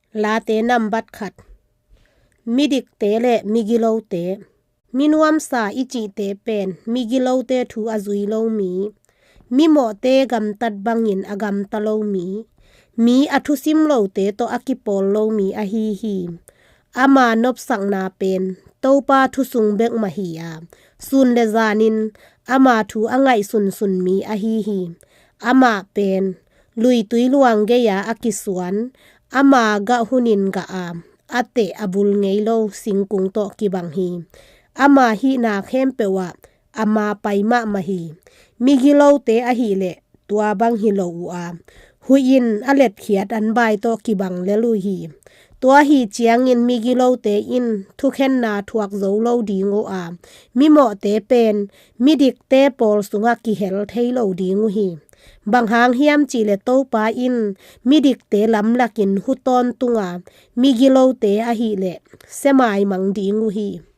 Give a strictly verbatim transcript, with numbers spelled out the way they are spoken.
Late nambat khat. Midikte le migilote. Minuamsa i cihte pen migilote thu a zui lo mi, mimawhte gamtat bangin a gamta lo mi, mi a thusim lote tawh a kipawl lo mi ahi hi. Ama nopsakna pen Topa thu sung bek mah hi a, sun le zanin ama thu a ngaihsunsun mi ahi hi. Amah pen luitui luang gei-a a kisuan, ama gah hunin gah a, a teh a bul ngei lo singkung tawh kibang hi. Ama hihna khempeuh ah ama pai mahmah hi. Migilote ahih leh tua bang hi lo uh a, huih in a letkhiat anbai tawh kibang lel uh hi. Tua ahi ciangin migilote in thukhenna thuak zo lo ding uh a, mimawhte pen midikte pawl sungah kihel thei lo ding uh hi. Bang hang hiam cih leh Topa in midikte lamlakin hu tawntung a, migilote ahih leh semaimang ding uh hi.